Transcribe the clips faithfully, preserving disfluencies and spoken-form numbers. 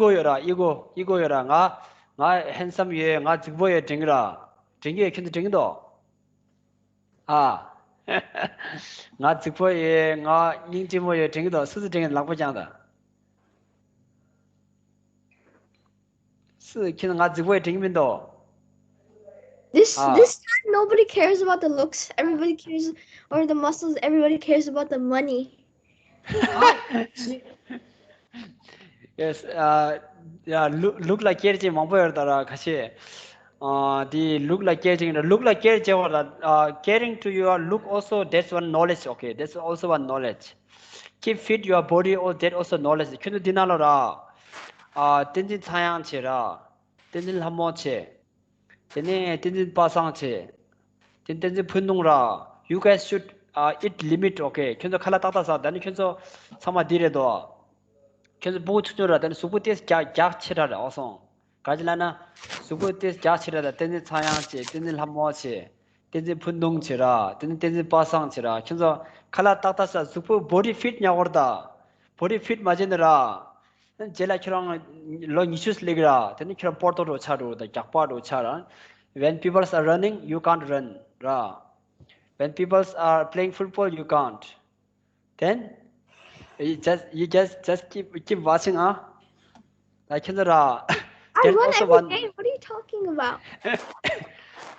ego ཡོད་ར། ego ego ཡོད་ར། ང་ང་handsome ཡོད། ང་རྫིག་པོ་ཡོད་དྲན་གི་ར། དྲན་གི་ཡོད། ཁྱོད་ཚོ་དྲན་གི་འདུག་ཨ། ང་རྫིག་པོ་ཡོད། ང་སྙིང་རྗེ་མོ་ཡོད་དྲན་གི་འདུག་སུ་སུ་དྲན་གི་འདུག་ལག་པ་བརྐྱངས་དང་། སུ་ཁྱེད་ང་རྫིག་པོ་ཡོད་དྲན་གི་མི་འདུག This Ah. this time nobody cares about the looks. Everybody cares, or the muscles. Everybody cares about the money. Yes, uh, yeah, look, look like care ཅན་མང་པོ་ཡོད་རེད་ད་ར་ཁ་ཤས། Uh, the look like care ཅན་ར། look like care ཅན་བ་ར། Uh, caring to your look also, that's one knowledge, okay? That's also one knowledge. Keep fit your body, oh, that also knowledge. ཁྱོད་ཚོ་འདི་ན་ལོ་ར། Uh, བསྟན་འཛིན་ཚངས་དབྱངས་བྱེད་ར། བསྟན་འཛིན་ལྷ་མོ་བྱེད། དེ་ནས་བསྟན་འཛིན་པ་སངས་བྱེད། དེ་བསྟན་འཛིན་ཕུན་གདུང་ར། You guys should, uh, eat limit, okay? ཁྱོད་ཚོ་ཁ་ལག་ཏག་ཏག་ཟ། ད་ནི་ཁྱོད་ཚོ་ཚང་མ་འདི་རེད་དོ། ཁྱོད་ཚོ་སྤུ་གུ་ཆུང་ཆུང་ར། ད་ནི་གཟུགས་པོ་ཏོག་ཙམ་རྒྱགས་རྒྱགས་ཆེ་དྲགས་རེད། ཨོ་སོང་། ག་ཅི་ལབ་ན། གཟུགས་པོ་ཏོག་ཙམ་རྒྱགས་ཆེ་དྲགས་ར། བསྟན་འཛིན་ཚངས་དབྱངས་བྱེད། བསྟན་འཛིན་ལྷ་མོ་བྱེད། བསྟན་འཛིན་ཕུན་གདུང་བྱེད་ར། དེ་ནི་བསྟན་འཛིན་པ་སངས་བྱེད་ར། ཁྱོད་ཚོ་ཁ་ལག་ཏག་ཏག་ཟ། གཟུགས་པོ་body fit ཉར་དགོས་རེད་ད། body fit མ་བྱས་ན་ར། རྗེས་ལ་ཁྱོད་རང་ལོ་ཉི་ཤུ་སླེབས་ར། དེ་ནི་ཁྱོད་རང་སྤོར་ཏོ་འགྲོ་ཆགས་འགྲོ་དང་རྒྱགས་པ་འགྲོ་ཆགས་ར། When people are running, you can't run ར། When people are playing football, you can't. Then you just, you just, just keep, keep watching, huh? ད་ཁྱེད་ཚོ་ར། I There's run also every one day. What are you talking about?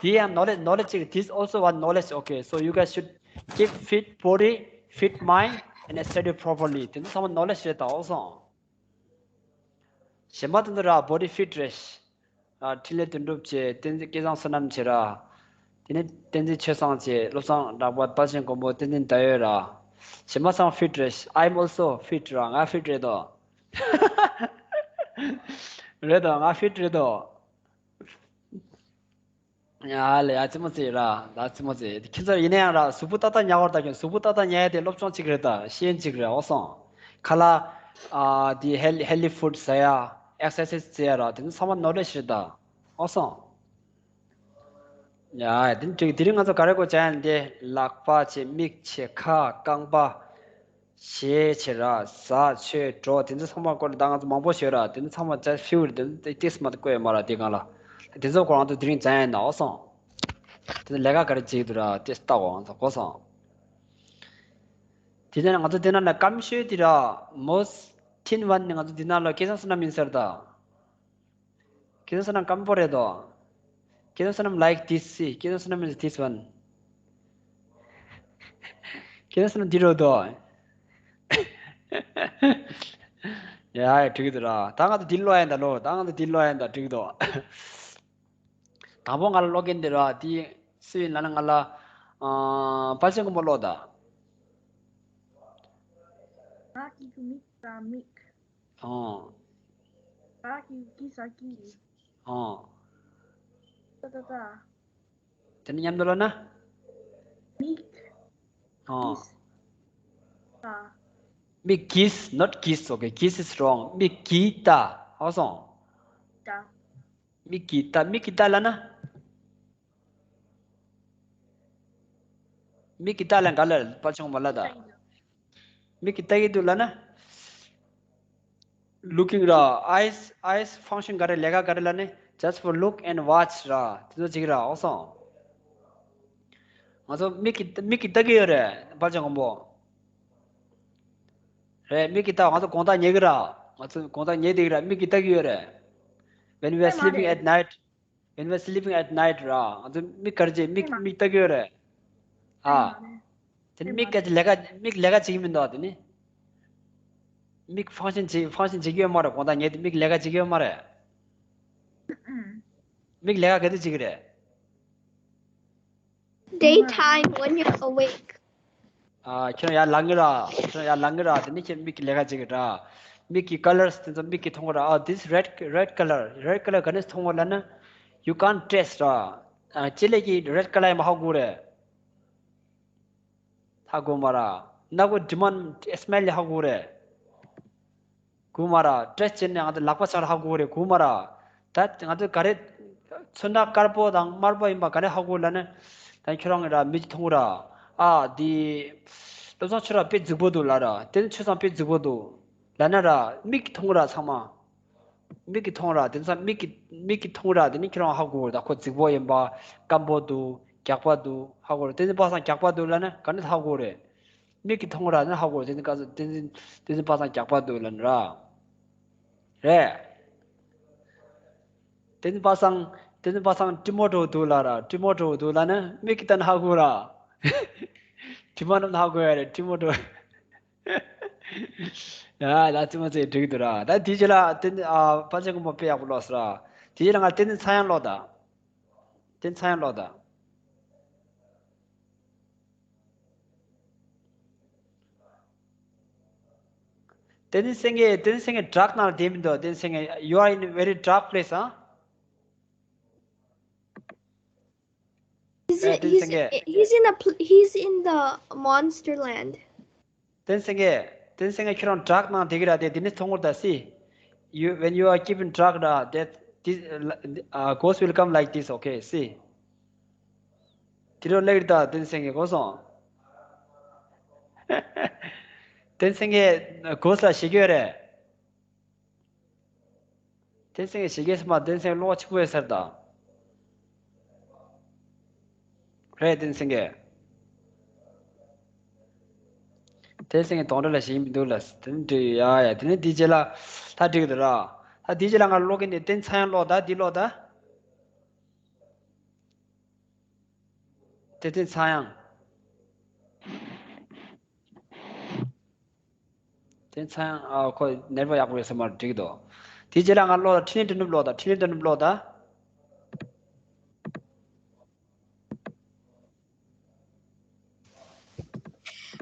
དེ་ཡང་knowledge, knowledge ཅིག This also one knowledge, okay? So you guys should keep fit body, fit mind, and study properly. དེ་ཚོ་ཚང་མ་knowledge རེད་ད། ཨོ་སོང་། གཞན་པ་དེ་ཚོ་ར་body fit རེད། ཨ། འཕྲིན་ལས་དོན་གྲུབ་བྱས། བསྟན་འཛིན་སྐལ་བཟང་བསོད་ནམས་བྱས་ར། དེ་ནས་བསྟན་འཛིན་ཆོས་བཟང་བྱས། བློ་བཟང་གྲགས་པ། དཔལ་ཆེན་མགོན་པོ། བསྟན་འཛིན་ཟླ་འོད་ར། གཞན་པ་ཚང་fit རེད། I'm also fit ར། ང་fit རེད་དོ། རེད་དོ། ང་fit རེད་དོ། ཡ་ལེ། ཡ་རྩེད་མོ་རྩེ་ར། ད་རྩེད་མོ་རྩེ། ཁྱེད་ཚོ་ཡིན་ན་ཡང་ར། གཟུགས་པོ་ཏག་ཏག་ཉར་དགོས་རེད་ད། ཁྱོད་གཟུགས་པོ་ཏག་ཏག་ཉར་ཡ་དེ་སློབ་སྦྱོང་གཅིག་རེད་ད། ཤེས་ཡོན་གཅིག་རེད། ཨོ་སོང་། ཁ་ལག་ཨ། དེ་health, healthy food ཟ་ཡ། exercise རྩེ་ཡ་ར། དེ་ཚོ་ཚང་མ་knowledge རེད་ད། ཨོ་སོང་། ཡ། དེ་ནི་དེ་རིང་ང་ཚོ་ག་རེ་སྐོར་སྦྱང་ཡ་ཡིན་ཏེ། ལག་པ་བྱས། མིག་བྱས། ཁ། རྐང་པ། ཞེས་བྱེད་ར། ཟ། མཆོད། འགྲོ། དེ་ཚོ་ཚང་མ་སྐོར་ལ་ད་ང་ཚོ་མང་པོ་ཤོད་ར། དེ་ཚོ་ཚང་མ་just few རེད། དེ་ཏིས་མ་བཀོད་ཡོད་མ་ར་དེ་སྒང་ལ། དེ་ཚོ་སྐོར་ང་ཚོ་དེ་རིང་སྦྱང་ཡ་ཡིན་ན། ཨོ་སོང་། དེ་ཚོ་ལས་ཀ་ག་རེ་བྱེད་ཀྱི་འདུག་ར། ཏིས་ལྟ་གོ། ང་ཚོ་གོ་སོང་། དེ་ནས་ང་ཚོ་དེ་ནང་ལ་སྐམ་ཤོས་དེ་ར། most thin one ནི་ང་ཚོ་དེ་ནང་ལ་སྐལ་བཟང་བསོད་ནམས་ཡིན་ས་རེད་ད། སྐལ་བཟང་བསོད་ནམས་སྐམ་པོ་རེད་དོ། སྐལ་བཟང་བསོད་ནམས་like this, see. སྐལ་བཟང་བསོད་ནམས་is this one. སྐལ་བཟང་བསོད་ནམས་འདི་རེད་དོ། ཡ་ཡ། འགྲིག་གི་འདུག་ར། ད་ང་ཚོ་འདི་ཀློག་ཡ་ཡིན་ད་ལོ། ད་ང་ཚོ་འདི་ཀློག་ཡ་ཡིན་ད། འགྲིག་གི་འདུག་དང་པོ་ང་ལ་ཀློག་མཁན་འདི་ར། འདི་སུ་ཡིན་ལབ་ན། ང་ལ་ཨ། དཔལ་ཆེན་མགོན་པོ་ཀློག་ད། ང་གི་གུ་མིག་ད་མིག་ཨང་། ད་གི་གི་ས་གི་ཨང་། ད་ད་ད། དེ་ནི་མཉམ་དུ་ལབ་ན། མིག་ཨང་། གིས་ད། མིག་གིས། not kiss, okay? Kiss is wrong. མིག་གིས་ད། ཨོ་སོང་། ད། མིག་གིས་ལྟ། མིག་གིས་ལྟ་ལབ་ན། མིག་གིས་ལྟ་ལབ་ག་ལ་དཔལ་ཆེན་མགོན་པོ་ལབ་ད། མིག་གིས་ལྟ་གི་འདུག་ལབ་ན། looking ར། eyes, eyes function ག་རེ། ལས་ཀ་ག་རེ་ལབ་ན། just for look and watch ར། དེ་ཚོ་གཅིག་ར། ཨོ་སོང་། ང་ཚོ་མིག་གིས་མིག་གིས་ལྟ་གི་ཡོད་རེད། དཔལ་ཆེན་མགོན་པོ། རེད། མིག་གིས་ལྟ། ང་ཚོ་དགོང་དག་ཉལ་གི་ར། ང་ཚོ་དགོང་དག་ཉལ་བསྡད་ཀྱི་ར། མིག་གིས་ལྟ་གི་ཡོད་རེད། When we are ཨེ་མ་sleeping རེད། at night, when we are sleeping at night ར། ང་ཚོ་མིག་ག་རེ་བྱེད། མིག་ཨེ་མ། མིག་ལྟ་གི་ཡོད་རེད། ཨ། ཨེ་མ་རེད། དེ་ནི་མིག་ག་ལས་ཀ། མིག་ལས་ཀ་བྱེད་ཀྱི་མི་འདུག་དེ་ནི་མིག་function བྱེད། function བྱེད་ཀྱི་ཡོད་མ་རེད། དགོང་དག་ཉལ་དུས་མིག་ལས་ཀ་བྱེད་ཀྱི་ཡོད་མ་རེད། ཨུ། མིག་ལས་ཀ་ག་དུས་བྱེད་ཀྱི་རེད། Daytime when you're awake. ཨ། ཁྱོད་ཡར་ལངས་ཀྱི་ར། ཁྱོད་ཡར་ལངས་ཀྱི་ར། དེ་ནི་ཁྱོད་མིག་གི་ལས་ཀ་བྱེད་ཀྱི་ར། མིག་གི་colors དེ་ཚོ་མིག་གིས་མཐོང་གི་ར། ཨ། this red, red color, red color ག་ནས་མཐོང་གི་ལབ་ན། you can't taste ར། ཨ། ཅི་ལས་ཀྱི་red color ཡིན་པ་ཧ་གོ་རེད། ཧ་གོ་མ་ར། སྣ་སྒོ་དྲི་མ་smell ཡང་ཧ་གོ་རེད། གོ་མ་ར། taste བྱས་ནས་ང་ཚོ་ལག་པ་ཆག་ཧ་གོ་རེད། གོ་མ་ར། ད་ང་ཚོ་ག་རེ། ཚོན་མདོག་དཀར་པོ་དང་དམར་པོ་ཡིན་པ་ག་རེ་ཧ་གོ་ལབ་ན། ད་ཁྱོད་རང་གི་ར་མིག་གིས་མཐོང་གི་ར། ཨ། འདི། བློ་བཟང་ཁྱོད་ར་དཔེ་རྫིག་པོ་འདུག་ལབ་ར། དེ་ནི་ཁྱོད་ཚང་དཔེ་རྫིག་པོ་འདུག་ལབ་ན་ར། མིག་གིས་མཐོང་གི་ར་ཚང་མ། མིག་གིས་མཐོང་ར། དེ་ཚོ་མིག་གིས་མིག་གིས་མཐོང་ར། དེ་ནི་ཁྱེད་རང་ཧ་གོ་ར། ད་ཁོ་རྫིག་པོ་ཡིན་པ། སྐམ་པོ་འདུག་རྒྱགས་པ་འདུག་ཧ་གོ་ར། བསྟན་འཛིན་པ་སངས་རྒྱགས་པ་འདུག་ལབ་ན་ག་ནས་ཧ་གོ་རེད། མིག་གིས་མཐོང་ར་ནི་ཧ་གོ་ར། བསྟན་འཛིན་བསྟན་འཛིན་བསྟན་འཛིན་པ་སངས་རྒྱགས་པ་འདུག་ལབ་ན་ར། རེད། བསྟན་འཛིན་པ་སངས་བསྟན་འཛིན་པ་སངས་ཀྲི་མོ་ཏོ་འདུག་ལབ་ར། ཀྲི་མོ་ཏོ་འདུག་ལབ་ན་མིག་གིས་ལྟ་ན་ཧ་གོ་ར། དྲི་མ་རྣམས་ལ་ཧ་གོ་ཡ་རེད། ཀྲི་མོ་ཏོ། ཡ་ད་ཙི་མ་ཙི་འགྲིག་འདུག་ར། ད་དེའི་རྗེས་ལ་བསྟན་ཨ་ཕལ་ཆེར་ཁོང་པ་དཔེ་ཡག་པོ་ཀློག་སོང་ར། དེའི་རྗེས་ལ་ང་བསྟན་འཛིན་ཚངས་དབྱངས་ཀློག་ད། བསྟན་འཛིན་ཚངས་དབྱངས་ཀློག་ད། བསྟན་འཛིན་སེང་གེ་བསྟན་འཛིན་སེང་གེ་dark ནང་ལ་བསྡད་མི་འདུག་བསྟན་འཛིན་སེང་གེ you are in very dark place ཨ། He's, Eh, didn't he's, think it. He's in a pl- he's in the monster land. བསྟན་འཛིན་སེང་གེ་བསྟན་འཛིན་སེང་གེ་ཁྱོད་རང་dark ནང་བསྡད་ཀྱི་ར། དེ་དེ་ནི་མཐོང་གི་ར། ད་see you when you are keeping dark ར། That this uh, ghost will come like this, okay? See དེ་རུ་སླེབས་ཀྱི་རེད། ད་བསྟན་འཛིན་སེང་གེ་གོ་སོང་། བསྟན་འཛིན་སེང་གེ་ghost ལ་ཞེད་ཀྱི་ཡོད་རེད། བསྟན་འཛིན་སེང་གེ་ཞེད་སྐྱེས་སེམས་པ། བསྟན་འཛིན་སེང་གེ་བློ་ཁ་ཆེན་པོ་ཡོད་ས་རེད་ད། རེད། བསྟན་འཛིན་སེང་གེ་བསྟན་འཛིན་སེང་གེ་གདོན་འདྲེ་ལ་ཞེད་ཀྱི་མི་འདུག་ལ། དེ་ནི་འགྲིག་ཡ་ཡ། དེ་ནི་འདིའི་རྗེས་ལ་ད་འགྲིག་གི་འདུག་ར། ད་འདིའི་རྗེས་ལ་ང་ཀློག་གི་ནི་བསྟན་འཛིན་ཚངས་དབྱངས་ཀློག་ད། འདི་ཀློག་ད། བསྟན་འཛིན་ཚངས་དབྱངས། བསྟན་འཛིན་ཚངས་དབྱངས་ཨ་ཁོ་ནེཊ་ཝརཀ་ཡག་པོ་ཡོད་ས་མ་རེད། འགྲིག་འདུག་དེའི་རྗེས་ལ་ང་ཀློག་ད། འཕྲིན་ལས་དོན་གྲུབ་ཀློག་ད། འཕྲིན་ལས་དོན་གྲུབ་ཀློག་ད།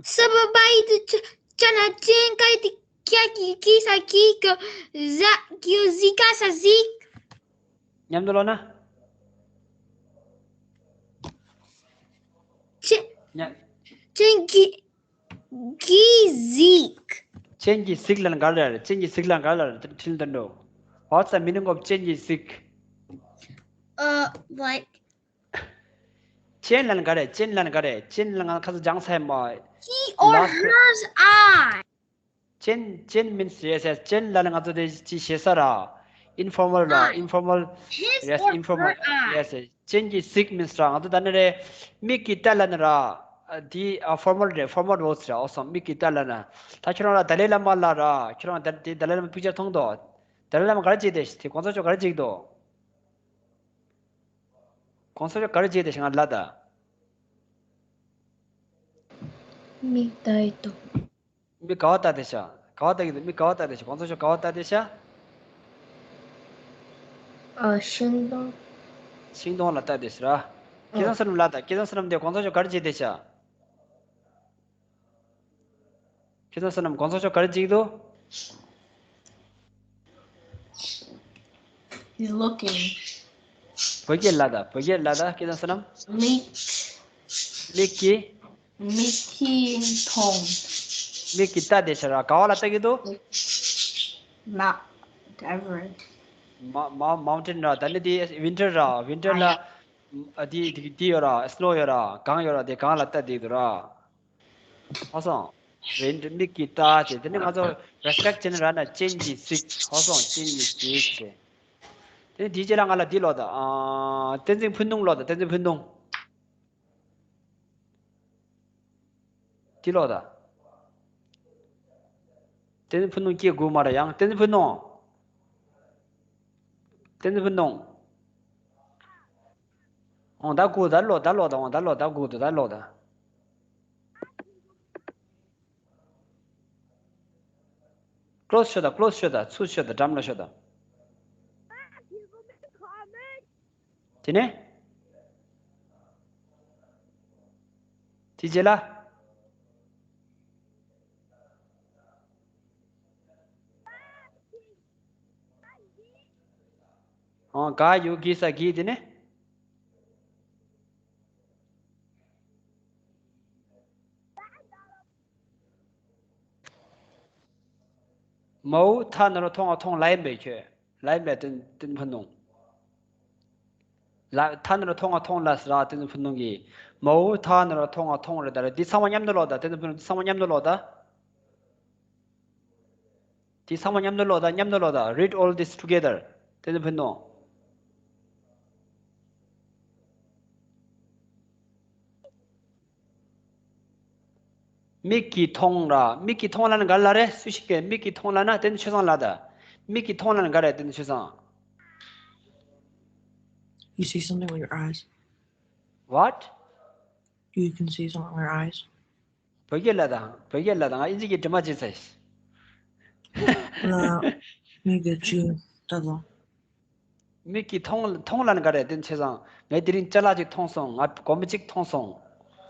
Sababai de chana chenkai de kyaki kisa kiko za kyo zika sa zik. མཉམ་དུ་ཀློག་ན། Chen མཉམ། chen ki ki zik. སྤྱན་གྱིས་གཟིགས་ལབ་ན་ག་རེ་རེད། སྤྱན་གྱིས་གཟིགས་ལབ་ན་ག་རེ་རེད། འཕྲིན་ལས་དོན་གྲུབ། What's the meaning of སྤྱན་གྱིས་གཟིགས། Uh, like སྤྱན་ལབ་ན་ག་རེ། སྤྱན་ལབ་ན་ག་རེ། སྤྱན་ལབ་ན་ང་ཁ་སང་སྦྱངས་ཚར་མ། he or Last her's eye. སྤྱན་སྤྱན་means yes yes སྤྱན་ལབ་ན་ང་ཚོ་དེ་ཅི་ཞེ་ས་ར། informal ར། Eye. informal His yes or informal her eye. yes yes སྤྱན་གྱིས་གཟིགས་means ར། ང་ཚོ་ད་ནི་རེད། མིག་གིས་ལྟ་ལབ་ན་ར། ཨ་འདི་ཨ་formal རེད། formal verbs རེད། ཨོ་སོང་། མིག་གིས་ལྟ་ལབ་ན། ད་ཁྱོད་རང་ལ་ཏཱ་ལའི་བླ་མ་ལ་ར། ཁྱོད་རང་ད་དེ་ཏཱ་ལའི་བླ་མ་picture མཐོང་འདུག་ཏཱ་ལའི་བླ་མ་ག་རེ་བྱེད་དེ། དེ་གོང་ས་མཆོག་ག་རེ་བྱེད་འདུག་གོང་ས་མཆོག་ག་རེ་བྱེད་དེ་ཞེས་ང་ལབ་ད། མིག་ལྟ་ཡི་འདུག་མི་ག་བ་ལྟ་དེ་ཤ། ག་བ་ལྟ་གི་འདུག་མི་ག་བ་ལྟ་དེ་ཤ། གོང་ས་མཆོག་ག་བ་ལྟ་དེ་ཤ། ཨ་ཤིང་སྡོང་། ཤིང་སྡོང་ལ་ལྟ་དེ་ཤ་ར། སྐལ་བཟང་བསོད་ནམས་ལ་ལྟ། སྐལ་བཟང་བསོད་ནམས་དེ་གོང་ས་མཆོག་ག་རེ་བྱེད་དེ་ཤ། སྐལ་བཟང་བསོད་ནམས་གོང་ས་མཆོག་ག་རེ་བྱེད་ཀྱི་འདུག He's looking. བོད་སྐད་ལ་ལྟ། བོད་སྐད་ལ་ལྟ། སྐལ་བཟང་བསོད་ནམས། མིག་མིག་གིས། མིག་གིས་མཐོང་། མིག་གིས་ལྟ་དེ་ཤ་ར། ག་བ་ལ་ལྟ་གི་འདུག Mount Everest. མ་མ་mountain ར། ད་ནི་དེ་winter ར། winter ལ་ཨ་དེ་དེ་དེ་ཡོད་ར། snow ཡོད་ར། གངས་ཡོད་ར། དེ་གངས་ལ་ལྟ་དེ་འདུག་ར། ཧ་སོང་། རེད། མིག་གིས་ལྟ་བྱས། དེ་ནི་ང་ཚོ་respect བྱས་ནས་ར་ན་སྤྱན་གྱིས་གཟིགས། ཧ་སོང་། སྤྱན་གྱིས་གཟིགས་བྱས། དེ་ནི་དེའི་རྗེས་ལ་ང་ལ་འདི་ཀློག་ད། ཨ་བསྟན་འཛིན་ཕུན་སྡུག་ཀློག་ད། བསྟན་འཛིན་ཕུན་སྡུག་འདི་ཀློག་ད། བསྟན་འཛིན་ཕུན་སྡུག་སྐྱེ་དགུ་མ་ར་ཡང་། བསྟན་འཛིན་ཕུན་སྡུག་བསྟན་འཛིན་ཕུན་སྡུག་འོང་ད་གུ་ད་ལོ་ད་ལོ་ད། འོང་ད་ལོ་ད་གུ་ད་ད་ལོ་ད། close ཤོད་ད། close ཤོད་ད། ཚུར་ཤོད་ད། འགྲམ་ལ་ཤོད་ད། དེ་ནས། དེ་རྗེས་ལ། ཨང་། ག་ཡུ་གི་ས་གི་དེ་ནས། མའོ་ཐ་ན་རོ་ཐོང་ང་ཐོང་ལ་ཡིན་པས་ཁྱོད། ལ་ཡིན་པས་བསྟན་བསྟན་ཕུན་སྡུག་ལ་ཐ་ན་རོ་ཐོང་ང་ཐོང་ལ་ཟེར་ར། བསྟན་ཕུན་སྡུག་གིས། མའོ་ཐ་ན་རོ་ཐོང་ང་ཐོང་རེད་ད་རེད། འདི་ཚང་མ་མཉམ་དུ་ཀློག་ད། བསྟན་ཕུན་སྡུག་འདི་ཚང་མ་མཉམ་དུ་ཀློག་ད། དེ་ཚང་མ་མཉམ་དུ་ཀློག་དང་། མཉམ་དུ་ཀློག་དང་། Read all this together. དེ་ཚོ་ཕུན་ནོ། མིག་གིས་མཐོང་ར། མིག་གིས་མཐོང་ལབ་ན་ག་རེ་ལབ་རེད། སུ་ཞིག་གིས་མིག་གིས་མཐོང་ལབ་ན་དེ་ནི་ཆོས་བཟང་ལབ་དང་། མིག་གིས་མཐོང་ལབ་ན་ག་རེ་རེད། དེ་ནི་ཆོས་བཟང་། You see something with your eyes. What? You can see something with your eyes. བོད་སྐད་ལབ་དང་། བོད་སྐད་ལབ་དང་། ང་ཨིན་ཇི་གི་འདྲི་མ་བྱེད་ཚར། ལ་མིག་གིས་ཅི་ལྟ་དང་། མིག་གིས་མཐོང་། མཐོང་ལབ་ན་ག་རེ་རེད། དེ་ནི་ཆོས་བཟང་། ངས་དེ་རིང་ཅ་ལག་ཅིག་མཐོང་སོང་། ང་སྒོར་མོ་གཅིག་མཐོང་སོང་།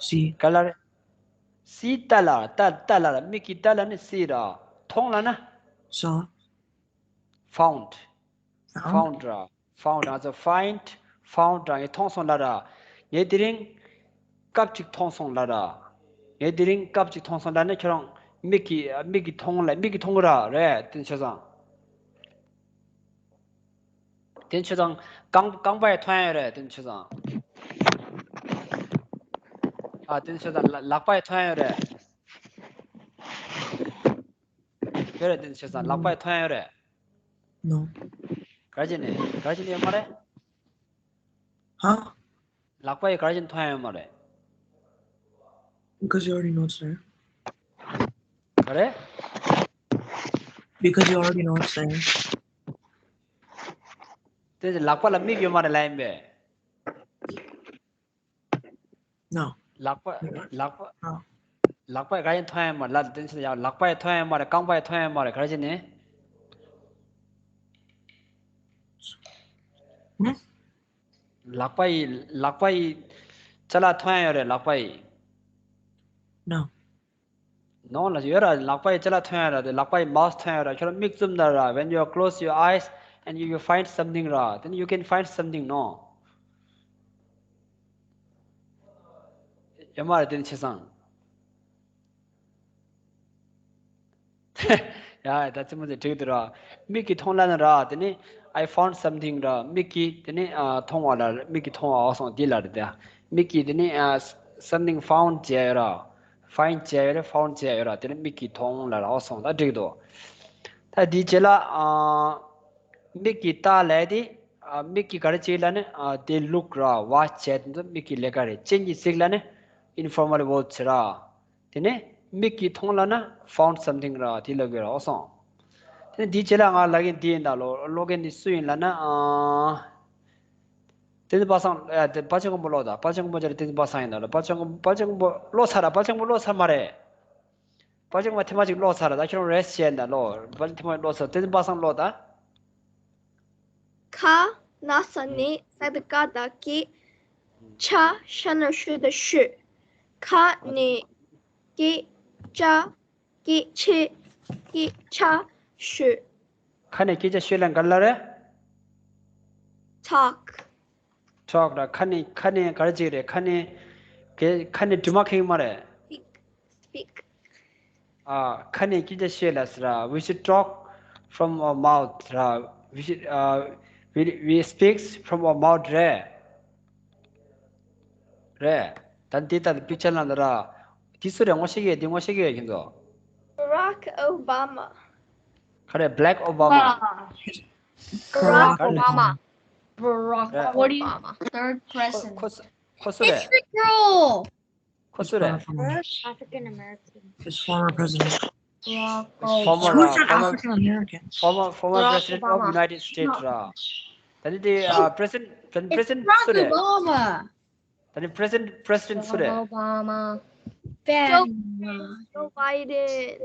See. ག་ལ་རེད། See ལྟ་ལ། ལྟ་ལྟ་ལ་ར། མིག་གིས་ལྟ་ལབ་ནི་see ར། མཐོང་ལབ་ན། Saw. Found. Found. Found ར། Found. ང་ཚོ་find, found ར། ངས་མཐོང་སོང་ལབ་ར། ངས་དེ་རིང་ཀབ་ཅིག་མཐོང་སོང་ལབ་ར། ངས་དེ་རིང་ཀབ་ཅིག་མཐོང་སོང་ལབ་ན་ཁྱོད་རང་མིག་གིས། མིག་གིས་མཐོང་ལ། མིག་གིས་མཐོང་གི་ར། རེད། དེ་ནི་ཆོས་བཟང་། དེ་ནི་ཆོས་བཟང་། རྐང་། རྐང་པ་ཡིས་མཐོང་ཡ་ཡོད་རེད། དེ་ནི་ཆོས་བཟང་། ཨ། དེ་ནི་ཆོས་བཟང་། ལ། ལག་པ་ཡིས་མཐོང་ཡ་ཡོད་རེད། ཡོད་རེད། དེ་ནི་ཆོས་བཟང་། ལག་པ་ཡིས་མཐོང་ཡ་ཡོད་རེད། No. ག་རེ་བྱས་ནས། ག་རེ་བྱས་ནས་ཡོད་མ་རེད། Huh? ལག་པ་ཡིས་ག་རེ་བྱས་ནས་མཐོང་ཡ་ཡོད་མ་རེད། Because you already know it's there. ག་རེ། Because you already know it's there. དེ་ལག་པ་ལ་མིག་ཡོད་མ་རེད་ལབ་ཡིན་པས། No. ལག་པ། ལག་པ། No. ལག་པ་ཡིས་ག་རེ་མཐོང་ཡ་མ་རེད། ལ། དེ་ཚོ་ཡང་། ལག་པ་ཡིས་མཐོང་ཡ་མ་རེད། རྐང་པ་ཡིས་མཐོང་ཡ་མ་རེད། ག་རེ་བྱས་ནས། Hmm? ལག་པ་ཡིས། ལག་པ་ཡིས་ཅ་ལག་མཐོང་ཡ་ཡོད་རེད། ལག་པ་ཡིས། No. No ལ་ཡོད་ར། ལག་པ་ཡིས་ཅ་ལག་མཐོང་ཡ་ར། དེ་ལག་པ་ཡིས་མའོ་སི་མཐོང་ཡ་ར། ཁྱོད་རང་མིག་བཙུམ་ད་ར། When you close your eyes and you, you find something ར། Then you can find something, no? ཡོད་མ་རེད། དེ་ནི་ཆོས་བཟང་། ཡ། ད་རྩེད་མོ་དེ་འགྲིག་འདུག་ར། མིག་གིས་མཐོང་ལབ་ན་ར། དེ་ནི་I found something ར། མིག་གིས་དེ་ནི་ཨ་མཐོང་བ་ལ། མིག་གིས་མཐོང་བ། འོ་སོང་། འདི་ལ་རེད་དེ། མིག་གིས་དེ་ནི་ཨ་something found བྱས་ཡོད་ར། Find བྱས་ཡོད་རེད། Found བྱས་ཡོད་ར། དེ་ནི་མིག་གིས་མཐོང་ལབ་ར། འོ་སོང་། ད་འགྲིག་འདུག་ད་འདིའི་རྗེས་ལ་ཨ་མིག་གིས་ལྟ་ལབ་དེ། ཨ་མིག་གིས་ག་རེ་བྱེད་ལབ་ན། ཨ་དེ་look ར། Watch བྱས། དེ་ཚོ་མིག་གི་ལས་ཀ་རེད། སྤྱན་གྱིས་གཟིགས་ལབ་ན་informal verb བྱེད་ར། དེ་ནས་མིག་གིས་མཐོང་ལབ་ན་found something ར། དེ་ལབ་དགོས་ར། འོ་སོང་། དེ་ནས་འདིའི་རྗེས་ལ་ང་ལབ་མཁན་འདི་ཡིན་ད་ལོ། ཀློག་མཁན་འདི་སུ་ཡིན་ལབ་ན། ཨ་བསྟན་འཛིན་པ་སངས། ཨ་དེ་དཔལ་ཆེན་མགོན་པོ་ཀློག་དང་། དཔལ་ཆེན་མགོན་པོ་ཅེ་ལ་བསྟན་འཛིན་པ་སངས་ཡིན་ད་ལོ། དཔལ་ཆེན་མགོན། དཔལ་ཆེན་མགོན་པོ་ཀློག་ཚར་ར། དཔལ་ཆེན་མགོན་པོ་ཀློག་ཚར་མ་རེད། དཔལ་ཆེན་མགོན་པོ་ཐེངས་མ་གཅིག་ཀློག་ཚར་ར། ད་ཁྱོད་རང་rest བྱས་ད་ལོ། དཔལ་ཆེན་ཐེངས་མ་གཅིག་ཀློག་ཚར། བསྟན་འཛིན་པ་སངས་ཀློག་དང་། ཁ། ན་ས་ནས། ས་ད་ཀ་ད་ཀི། ཆ། ཤ་ན་ཤོ་ད་ཤོད། ཁ་ནས་སྐད་ཆ། སྐད་ཆ། སྐད་ཆ་ཤོད། ཁ་ནས་སྐད་ཆ་ཤོད་ལབ་ན་ག་རེ་ལབ་རེད། Talk. Talk ར། ཁ་ནས། ཁ་ནས་ག་རེ་བྱེད་རེད། ཁ་ནས་ག། ཁ་ནས་དྲི་མ་ཁེངས་མ་རེད། Speak. Speak. ཨ། ཁ་ནས་སྐད་ཆ་བཤད་ལབ་ཟེར་ར། We should talk from our mouth ར། We should, uh, we, we speak from our mouth རེད། རེད། ད་འདི་ལྟ་སྟེ་པིག་ཅར་ནང་ལ་ར། འདི་སུ་རེད། ངོ་ཤེས་ཀྱི་ཡོད། འདི་ངོ་ཤེས་ཀྱི་ཡོད་ཁྱེད་ཚོ། Barack Obama. ག་རེ། Black Obama. Barack Obama. Barack Obama. Third president. ཁོ་སུ། ཁོ་སུ་རེད། History girl. ཁོ་སུ་རེད། African American. His former president. Former, Who's an African American? Former, former president of United States ར། ད་ནི་དེ་president, president སུ་རེད། Obama. ད་ནི president, president སུ་རེད། Obama. Joe Biden.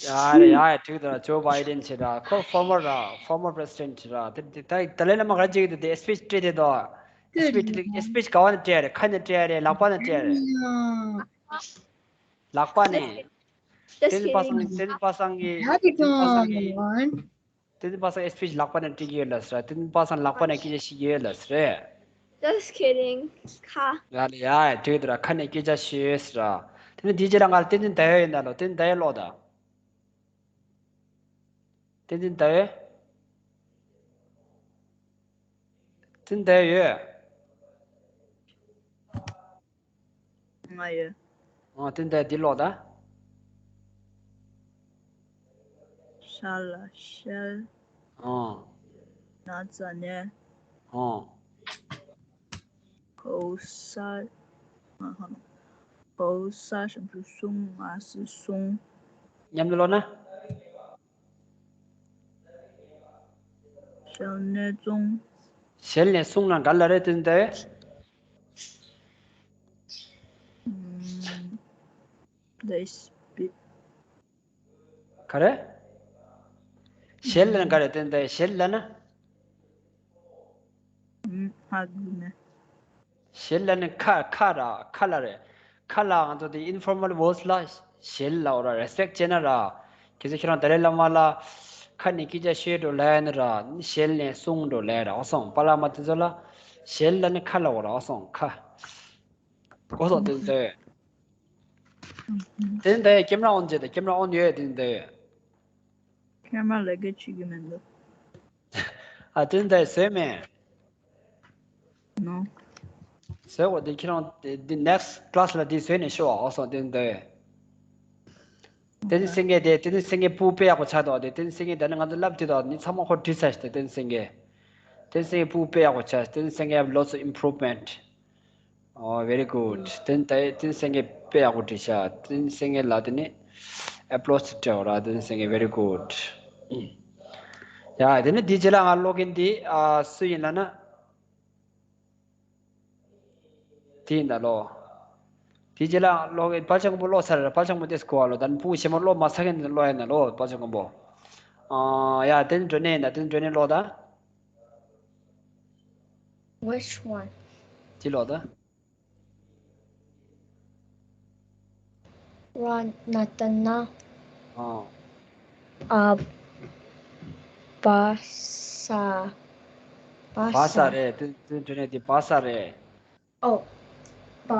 ཡ་རེད་ཡ། འགྲིག་འདུག་ར། Joe Biden བྱེད་ར། ཁོ་former ར། Former president ར། དེ་དེ་ད་ད་ལན་ལ་མ་ག་རེ་བྱེད་ཀྱི་འདུག་དེ་speech སྤྲད་དེ་དོ། Speech དེ་speech ག་བ་ནས་སྤྲད་རེད། ཁ་ནས་སྤྲད་རེད། ལག་པ་ནས་སྤྲད་རེད། ལག་པ་ནས། བསྟན་འཛིན་པ་སངས། བསྟན་འཛིན་པ་སངས་ཀྱིས། བསྟན་འཛིན་པ་སངས་ཀྱིས། བསྟན་འཛིན་པ་སངས་speech ལག་པ་ནས་སྤྲད་ཀྱི་ཡོད་ལབ་ཟེར། བསྟན་འཛིན་པ་སངས་ལག་པ་ནས་སྐད་ཆ་བཤད་ཀྱི་ཡོད་ལབ་ཟེར། Just kidding. ཁ། ཡ་ལ་ཡ། འགྲིག་འདུག་ར། ཁ་ནས་སྐད་ཆ་བཤད་ཟེར་ར། དེ་ནས་འདིའི་རྗེས་ལ་ང་ལ་བསྟན་འཛིན་ཟླ་འོད་ཡིན་ད་ལོ། བསྟན་འཛིན་ཟླ་འོད་ཀློག་དང་། བསྟན་འཛིན་ཟླ་འོད། བསྟན་འཛིན་ཟླ་འོད་ཡོད། ང་ཡོད། ཨ། བསྟན་འཛིན་ཟླ་འོད་འདི་ཀློག་དང་། ལ་ཤལ། ཨོ། ན་ཙ་ནེ། ཨོ། གོ་ས། ཨ་ཧ། གོ་ས་ཞབས་ཀྱུ་སུང་། ང་སི་སུང་། མཉམ་དུ་ཀློག་ན། ཞལ་ནས་བཙུགས། ཞལ་ནས་བཙུགས་ན་ག་ལ་རེད་དེ་འདྲ། ཨམ། They spit། ག་རེ། ཞལ་ལ་ན་ག་རེ་དེ་འདྲ་ཞལ་ལ་ན། ཨམ། ཧ་གོ་མེད། ཞལ་ལ་ནི་ཁ་ཁ་ར་ཁ་ལ་རེད། ཁ་ལ་ང་ཚོ་དེ་informal words ལ་ཞལ་ལ་འོ་ར་respect བྱས་ན་ར། གལ་སྲིད་ཁྱེད་རང་ཏཱ་ལའི་བླ་མ་ལ་ཁ་ནས་སྐད་ཆ་བཤད་འགྲོ་ལ་ཡ་ནི་ར་ཞལ་ནས་གསུང་འགྲོ་ལ་ཡ་ར། འོ་སོང་པ་བླ་མ་དེ་ཚོ་ལ་ཞལ་ལ་ནི་ཁ་ལ་འོ་ར། འོ་སོང་ཁ། འོ་སོང་དེ་འདྲ་ཡོད། དེ་འདྲ་ཡོད། camera on བྱས་ཏེ་camera on ཡོད་དེ་འདྲ་ཡོད། camera ལས་ཀ་བྱེད་ཀྱི་མི་འདུག་ཨ་དེ་འདྲ་བཟོས་མེད། No། བཟོས་གོ་དེ་ཁྱེད་རང་དེ་དེ་next class ལ་དེ་བཟོས་ནས་ཤོག་ཨ། འོ་སོང་དེ་འདྲ་ཡོད། བསྟན་འཛིན་སེང་གེ་དེ་བསྟན་འཛིན་སེང་གེ་སྤུ་དཔེ་ཡག་པོ་ཆགས་འདུག་དེ་བསྟན་འཛིན་སེང་གེ་ད་ནི་ང་ཚོ་ལབ་དུས་དོ་ནི་ཚང་མ་ཁོ་བྲིས་ཚར་ཤག་དེ་བསྟན་འཛིན་སེང་གེ། བསྟན་འཛིན་སེང་གེ་སྤུ་དཔེ་ཡག་པོ་ཆགས། བསྟན་འཛིན་སེང་གེ have lots of improvement. Oh, very good. བསྟན་ད་བསྟན་འཛིན་སེང་གེ་དཔེ་ཡག་པོ་བྲིས་ཤག་བསྟན་འཛིན་སེང་གེ་ལ་དེ་ནི་applause སྤྲད་འོ་ར། བསྟན་འཛིན་སེང་གེ་very good. ཡ་དེ་ནི་དེའི་རྗེས་ལ་ང་ཀློག་མཁན་དེ་ཨ་སུ་ཡིན་ལབ་ན། དེ་ཡིན་ད་ལོ། དེ་རྗེས་ལ་ཀློག་གི་དཔལ་ཆེན་མགོན་པོ་ཀློག་ཚར་རེད། དཔལ་ཆེན་མགོན་པོ་ཏེས་གོ་བ་ལོ། ད་ནི་ཕྲུ་གུ་ཞིག་མ་ཀློག་མ་ཚར་མཁན་དེ་ཀློག་ཡིན་ད་ལོ། དཔལ་ཆེན་མགོན་པོ། ཨ་ཡ་དེ་ནི་འགྲོ་ནས་ཡིན་ད། དེ་ནི་འགྲོ་ནས་ཀློག་ད། Which one? དེ་ཀློག་ད། ར་ན་ཏ་ན། ཨ། ཨ། བ་ས། བ་ས་རེད། དེ་དེ་འདྲ་ནས་དེ་བ་ས་རེད། ཨོ། བ།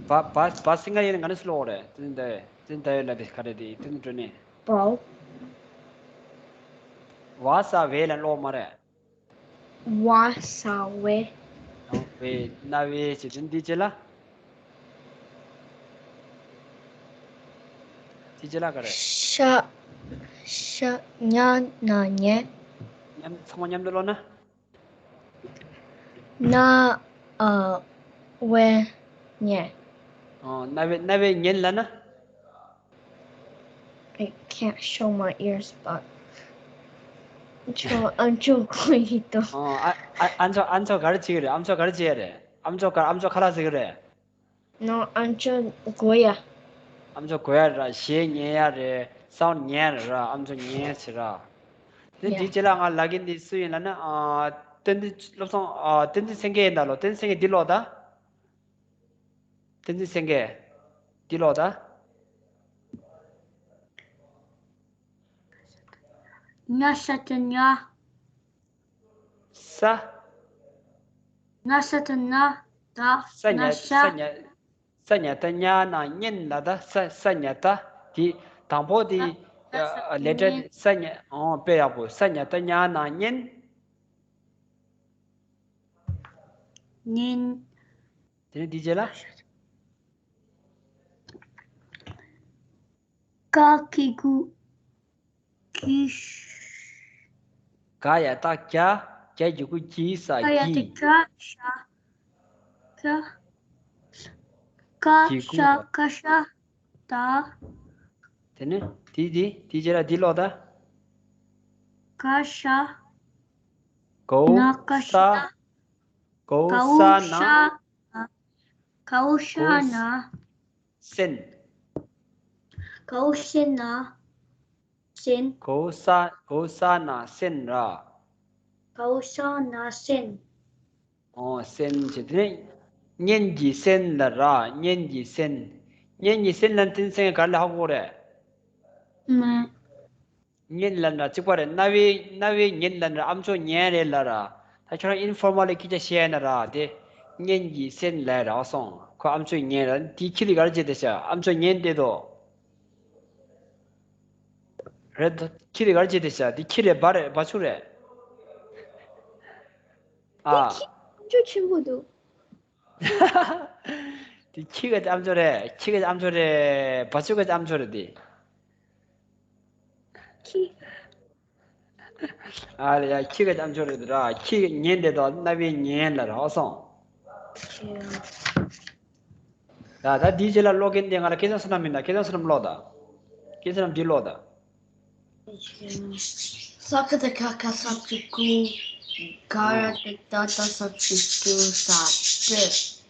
བ་བ་བ་སི་ང་ཡིན་ང་ནི་སུ་ལོག་རེད། དེ་འདྲ་དེ་འདྲ་ཡོད་ན་དེ་ག་རེད་དེ་དེ་འདྲ་ནས། བ། བ་ས་བས་ལ་ཀློག་མ་རེད། བ་ས་བས། བས་ན་བས་ཅི་དེ་འདི་ཅི་ལ། དེ་ཅི་ལ་ག་རེ། ཤ། ཤ་ཉ་ན་ཉན། མཉམ་ཚང་མ་མཉམ་དུ་ཀློག་ན། ན་ཨ་བས་ཉན། ཨ་ན་བས་ན་བས་ཉན་ལ་ན། I can't show my ears, but ཨ་མཆོག་གོ་ཡི་དོ། ཨ་ཨ་ཨ་མཆོག་ཨ་མཆོག་ག་རེ་བྱེད་ཀྱི་རེད། ཨ་མཆོག་ག་རེ་བྱེད་ཡ་རེད། ཨ་མཆོག་ག་ཨ་མཆོག་ཁ་ལག་ཟ་གི་རེད། No, ཨ་མཆོག་གོ་ཡ། ཨ་མཆོག་གོ་ཡ་ར། གཞས་ཉན་ཡ་རེད། སའུན་ཌི་ཉན་ར། ཨ་མཆོག་ཉན་བྱེད་ར། དེ་འདི་རྗེས་ལ་ང་ལབ་མཁན་འདི་སུ་ཡིན་ལབ་ན། ཨ་བསྟན་འཛིན་བློ་བཟང་། ཨ་བསྟན་འཛིན་སེང་གེ་ཡིན་ད་ལོ། བསྟན་འཛིན་སེང་གེ་འདི་ཀློག་ད། བསྟན་འཛིན་སེང་གེ། འདི་ཀློག་ད། ཉ་ཤ་ཏ་ཉ། ས། ཉ་ཤ་ཏ་ཉ། ད། ས་ཉ་ཉ་ཤ། ས་ཉ་ས་ཉ་ཏ་ཉ་ན་ཉན་ལ་ད། ས་ས་ཉ་ཏ། དེ་དང་པོ་དེ་ས་ས་ལེ་ཊར་ཉན། ས་ཉ། ཨོ་དཔེ་ཡག་པོ། ས་ཉ་ཏ་ཉ་ན་ཉན། ཉན། དེ་ནས་དེའི་རྗེས་ལ། ཀ་གི་གུ་གི་ཤ། ག་ཡ་ཏ་གྱ། གྱ་གི་གུ་གྱི་ས་ག་ཡ་ཏ་གྱི། གྱ་ཤ། ཀ། ཀ་གི་གུ་ཤ་ཀ་ཤ་ཏ། དེ་ནས་དེ་དེ་དེའི་རྗེས་ལ་དེ་ཀློག་ད། ཀ་ཤ། གའུ་ན་ཀ་ཤ། ས། གའུ་གའུ་ས་ན། ཤ། གའུ་ཤ་ན། སེན། གའུ་ཤ་ན། སེན། གའུ་ས་གའུ་ས་ན་སེན་ར། གའུ་ས་ན་སེན། ཨོ་སེན་བྱས་དེ་ནས་གཉེན་གྱི་སེན་ལ་ར། གཉེན་གྱི་སེན། གཉེན་གྱི་སེན་ལ་བསྟན་འཛིན་སེང་གེ་ག་རེ་ལབ་ཧ་གོ་རེད། མ། གཉེན་ལབ་ན་གཅིག་པ་རེད། རྣ་བའི་རྣ་བའི་གཉེན་ལབ་ན་ཨ་མཆོག་ཉན་རེད་ལབ་ར། ད་ཁྱོད་རང་informally སྐད་ཆ་བཤད་ན་ར་དེ་གཉེན་གྱི་སེན་ལབ་ར། སོང་ཁོ་ཨ་མཆོག་ཉན་ར། དེ་ཁྱི་རེད་ག་རེ་བྱེད་དེ་ཤ། ཨ་མཆོག་ཉན་བསྡད་དོ། རེད་དོ། ཁྱི་རེད་ག་རེ་བྱེད་དེ་ཤ། དེ་ཁྱི་རེད། བ་རེད། བ་ཕྱུགས་རེད། ཨ། དེ་ཁྱི་ཆེན་པོ་འདུག་དེ་ཁྱི་ག་ཅམ་ཅོ་རེད། ཁྱི་ག་ཅམ་ཅོ་རེད། བ་ཅུ་ག་ཅམ་ཅོ་རེད་དེ། ཁྱི། ཨ་ལ་ཡ། ཁྱི་ག་ཅམ་ཅོ་རེད་ར། ཁྱི་ཉན་དེ་དོ་ན་བའི་ཉན་ལ་ར་སོང་། ད་ད་དེའི་རྗེས་ལ་ཀློག་མཁན་དེ་ང་ལ་སྐལ་བཟང་བསོད་ནམས་མིན་ད། སྐལ་བཟང་བསོད་ནམས་ཀློག་ད། སྐལ་བཟང་བསོད་ནམས་འདི་ཀློག་ད། ས་ཀ་བཏགས་སྐ་ཁ་ས་བཅུ་སྐུ། ག་ར་བཏགས་སྐྱ་ད་ས་བཅུ་སྐྱུ། ས་བཅུ།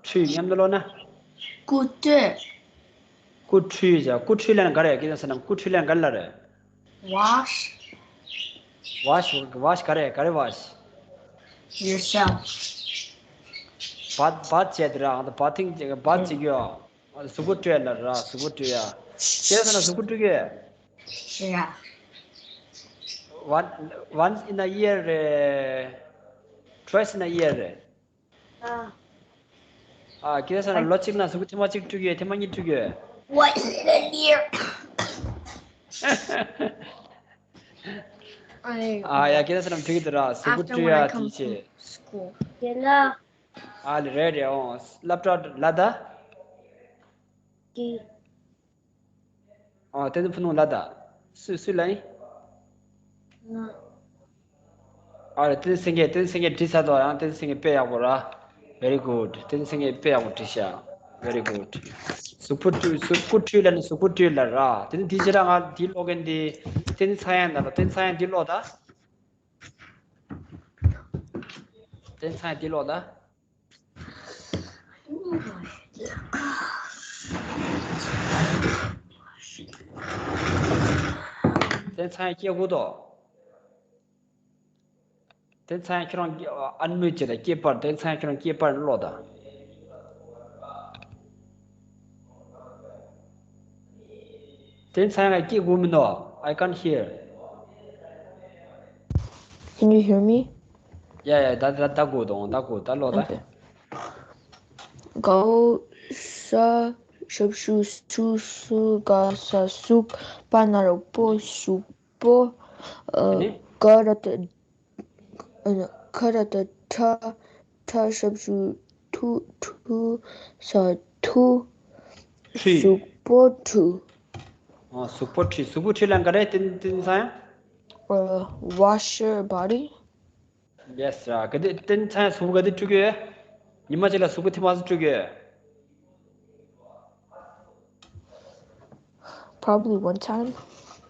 ཁྲུས། མཉམ་དུ་ཀློག་ན། སྐུ་སྐྱུ། སྐུ་ཁྲུས་བྱ། སྐུ་ཁྲུས་ལབ་ན་ག་རེ། སྐལ་བཟང་བསོད་ནམས། སྐུ་ཁྲུས་ལབ་ན་ག་རེ་ལབ་རེད། wash. wash wash ག་རེ། ག་རེ་wash? yourself. བ་བ་བྱས་ཏེ་ར། ཨང་། ད་བ་ཐིང་བ་བྱེད་ཀྱི་ཡོད། གཟུགས་པོ་བཀྲུ་ཡ་ལ་ར། གཟུགས་པོ་བཀྲུ་ཡ། སྐལ་བཟང་བསོད་ནམས་གཟུགས་པོ་བཀྲུ་གི་ཡོད། ར། One, once in a year རེད། twice in a year རེད། ཨ། ཨ། སྐལ་བཟང་བསོད་ནམས་ལོ་གཅིག་ནང་གཟུགས་པོ་ཐེངས་མ་གཅིག་བཀྲུ་གི་ཡོད། ཐེངས་མ་གཉིས་བཀྲུ་གི་ཡོད། Once in a year. ཨ་ཡ། སྐལ་བཟང་བསོད་ནམས་འགྲིག་གི་འདུག་ར། གཟུགས་པོ་བཀྲུ་ཡ་དེ་བྱས། དེ་ལ། ཨ་ལེ། རེད་རེད། ཨོ། སློབ་གྲྭ་ལ་ད། ཀི། ཨ། བསྟན་འཛིན་ཕུ་ནུ་ལ་ད། སུས་སུས་ལབ་ཡིན། ང་། ཨ་རེ། བསྟན་འཛིན་སེང་གེ། བསྟན་འཛིན་སེང་གེ་བྲིས་ཚར་འདུག་ཡང་བསྟན་འཛིན་སེང་གེ་དཔེ་ཡག་པོ་ར། Very good. བསྟན་འཛིན་སེང་གེ་དཔེ་ཡག་པོ་བྲིས་ཤག Very good. གཟུགས་པོ་བཀྲུ། གཟུགས་པོ་བཀྲུ་ལབ་ན་གཟུགས་པོ་བཀྲུ་ལབ་ར། དེ་ནས་དེའི་རྗེས་ལ་ང་འདི་ཀློག་མཁན་འདི་བསྟན་འཛིན་ཚངས་དབྱངས་ལ། བསྟན་འཛིན་ཚངས་དབྱངས་འདི་ཀློག་ད། བསྟན་འཛིན་ཚངས་དབྱངས་འདི་ཀློག་ད། བསྟན་འཛིན་ཚངས་དབྱངས་སྐད་གོ་དོ། བསྟན་འཛིན་ཚངས་དབྱངས་ཁྱོད་རང་ཨན་མིའུ་ཊི་བྱས་དང་། སྐད་པར། བསྟན་འཛིན་ཚངས་དབྱངས་ཁྱོད་རང་སྐད་པར་ཀློག་དང་། བསྟན་འཛིན་ཚངས་དབྱངས་སྐད་གོ་མི་འདུག I can't hear. Can you hear me? ཡ་ཡ། ད་ད་ད་གོ་དང་། ད་གོ། ད་ཀློག་དང་། Okay. ག་འོག་ས། ཞབས་ཞུ་སུ། སུ་ག་ས་སུག་པ་ན་རོ་པོ། སུག་པོ། ཨ་ནི། ག་ར་བཏགས། ཨ། ཁ་ར་བཏགས་ཁྲ། ཁྲ་ཞབས་ཞུ་ཁྲུ། ཁྲུ་ས་ཁྲུ། ཁྲུས། གཟུགས་པོ་ཁྲུས། ཨ། གཟུགས་པོ་ཁྲུས། གཟུགས་པོ་ཁྲུས་ལབ་ན་ག་རེ། བསྟན་འཛིན་ཚངས་དབྱངས། ཨ། wash your body. Yes ར། ག་དེ་བསྟན་འཛིན་ཚངས་དབྱངས་གཟུགས་པོ་ག་དེ་བཀྲུ་གི་ཡོད། ཉི་མ་གཅིག་ལ་གཟུགས་པོ་ཐེངས་མང་ཙམ་བཀྲུ་གི་ཡོད། Probably one time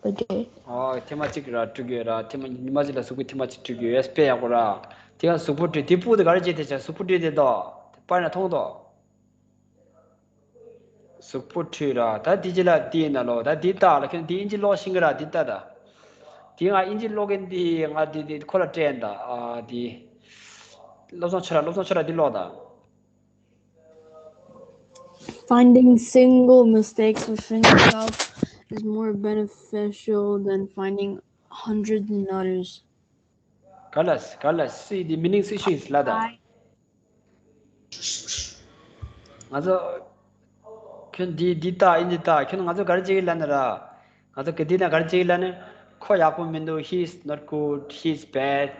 a day. ཨོ། ཐེངས་མ་གཅིག་ར་བཀྲུ་གི་ཡོད་ར། ཐེངས་མ། ཉི་མ་གཅིག་ལ་གཟུགས་པོ་ཐེངས་མ་གཅིག་བཀྲུ་གི་ཡོད། དཔེ་ཡག་པོ་ར། དེ་ཡང་གཟུགས་པོ་བཀྲུས། དེ་སྤུ་དེ་ག་རེ་བྱེད་དེ་བྱ། གཟུགས་པོ་བཀྲུས་དེ་དོ། དེ་པར་ན་མཐོང་དོ། གཟུགས་པོ་བཀྲུས་ར། ད་དེ་རྗེས་ལ་དེ་ཡིན་ན་ལོ། ད་དེ་ལྟ་ལ། ཁྱོད་དེ་ཨིན་ཇི་ཀློག་ཤེས་ཀྱི་ར། དེ་ལྟ་ད། དེ་ང་ཨིན་ཇི་ཀློག་མཁན་དེ་ང་དེ་དེ་ཁོ་ལ་སྤྲད་ད། ཨ། དེ་བློ་བཟང་ཁྱོད་ར། བློ་བཟང་ཁྱོད་ར་དེ་ཀློག་ད། Finding single mistakes within yourself is more beneficial than finding hundreds in others. ག་ལ་ག་ལ་སི་དེ་མི་ནིང་སི་ཤིང་ལ་ད། ང་ཚོ་ཁྱོད་འདི་འདི་ལྟ་ཨིན་འདི་ལྟ། ཁྱོད་ང་ཚོ་ག་རེ་བྱེད་ཀྱི་ལབ་ན་ར། ང་ཚོ་ག་འདི་ན་ག་རེ་བྱེད་ཀྱི་ལབ་ན། ཁོ་ཡག་པོ་མི་འདུག He is not good. He is bad.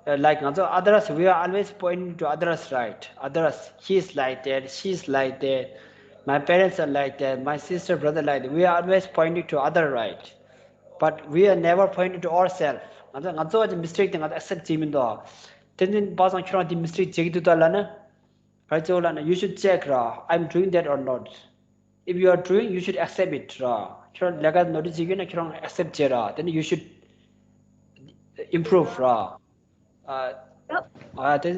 Uh, like ང་ཚོ་others, we are always pointing to others, right? Others, he is like that, she is like that, my parents are like that, my sister, brother like that. We are always pointing to other, right? But we are never pointing to ourselves. ང་ཚོ་ང་ཚོ་གི་mistake དེ་ང་ཚོ་accept བྱེད་མི་འདུག་བསྟན་འཛིན་པ་སངས་ཁྱོད་རང་དེ་mistake བྱེད་ཀྱི་འདུག་ད་ལབ་ན། ག་རེ་བྱེད་དགོས་ལབ་ན། You should check ར། I'm doing that or not. If you are doing, you should accept it ར། ཁྱོད་ལས་ཀ་ནོར་འཁྲུལ་བྱེད་ཀྱི་ཡོད་ན་ཁྱོད་རང་accept བྱེད་ར། དེ་ནས་you should improve ར། ཨ། ཨ། དེ།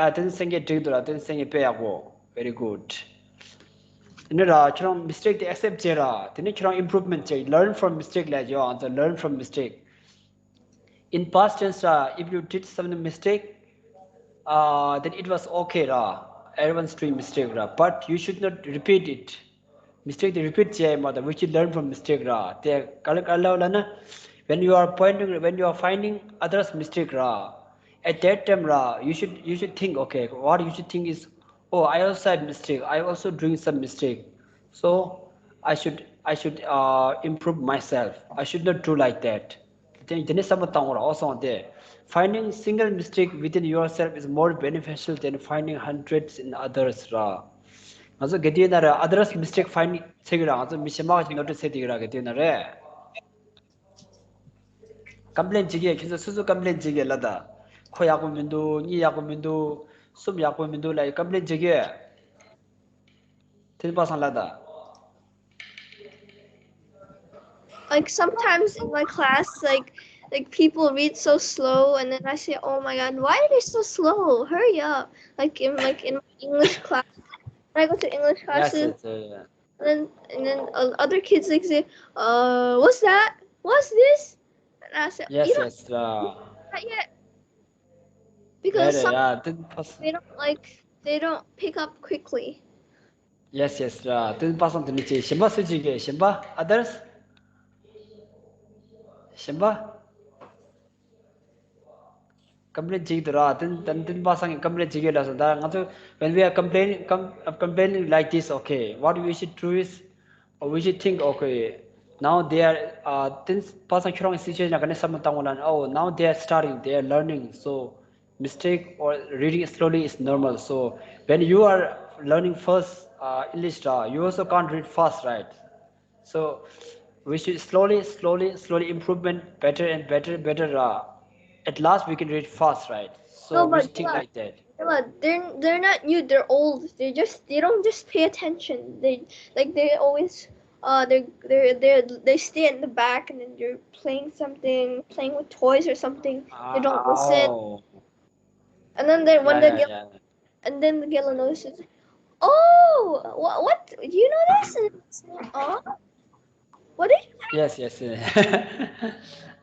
ཨ། དེ་ནི་སེང་གེ་འགྲིག་འདུག་ར། དེ་ནི་སེང་གེ་དཔེ་ཡག་པོ། Very good. དེ་ནས་ར་ཁྱོད་རང་mistake དེ་accept བྱེད་ར། དེ་ནས་ཁྱོད་རང་improvement བྱེད། Learn from mistake ལབ་ཡོད། ང་ཚོ་learn from mistake. In past tense ར། If you did some mistake, uh, then it was okay ར། Everyone's doing mistake ར། But you should not repeat it. Mistake དེ་repeat བྱེད་ཡ་མ་གཏོགས། We should learn from mistake ར། དེ་ག་ལ་ག་ལ་ལབ་ན། When you are pointing, when you are finding others' mistake ར། At that time ར། You should, you should think, okay, what you should think is, oh, I also have mistake. I also doing some mistake. So I should, I should, uh, improve myself. I should not do like that. དེ་དེ་ནས་བསམ་བློ་བཏང་བ་ར། འོ་སོང་སྟེ། Finding single mistake within yourself is more beneficial than finding hundreds in others ར། ང་ཚོ་ག་དུས་ན་རེ་others mistake find བྱེད་ཀྱི་ར། ང་ཚོ་མི་གཞན་པ་ཞིག་ངོ་སྤྲོད་བྱེད་དེ་གི་ར། ག་དུས་ན་རེ་complain བྱེད་ཀྱི། ཁྱེད་ཚོ་སོ་སོ་complain བྱེད་ཀྱི་ལ་ད། ཁོ་ཡག་པོ་མི་འདུག་གཉིས་ཡག་པོ་མི་འདུག་གསུམ་ཡག་པོ་མི་འདུག་ལ་complain བྱེད་ཀྱི། དེ་པ་སང་ལ་ད། Like, sometimes in my class, like like people read so slow, and then I say, "Oh my God, why are they so slow? Hurry up!" Like in like in my English class, when I go to English Yes, classes, yes, uh, and then and then uh, other kids like say, "Uh, what's that? What's this?" And I say, yes, "You don't yes, uh, that yet," because yeah, some yeah, དེ་པ་སང་། they don't like they don't pick up quickly. Yes, yes, ར། དེ་པ་སང་དེ་ནི་ཅི་གཞན་པ་སུ་ཅིག་གི་གཞན་པ་others། གཞན་པ་complain བྱེད་ཀྱི་འདུག་ར། དེ་དེ་དེ་པ་སང་གི་complain བྱེད་ཀྱི་ལ་སོང་ད། ང་ཚོ་when we are complaining com- complaining like this, okay, what we should do is, or we should think, okay, now they are uh, དེ་པ་སང་ཁྱོད་རང་གི་situation ལ་ག་ནས་བསམ་བློ་བཏང་བ་ན། Oh, now they are starting, they are learning, so mistake or reading slowly is normal. So when you are learning first uh, English, uh, you also can't read fast, right? So we should slowly, slowly, slowly improvement, better and better, better. Uh, at last, we can read fast, right? So No, we but should think yeah. Like that. But they're they're not new. They're old. They just they don't just pay attention. They like they always uh they they they they stay in the back, and then they're playing something, playing with toys or something. They don't listen. Oh. And then they when Yeah, the yeah, girl yeah. and then the girl notices, "Oh, what, what? Do you know this?" And it's like, "Oh, what did you?" Yes, yes, yes.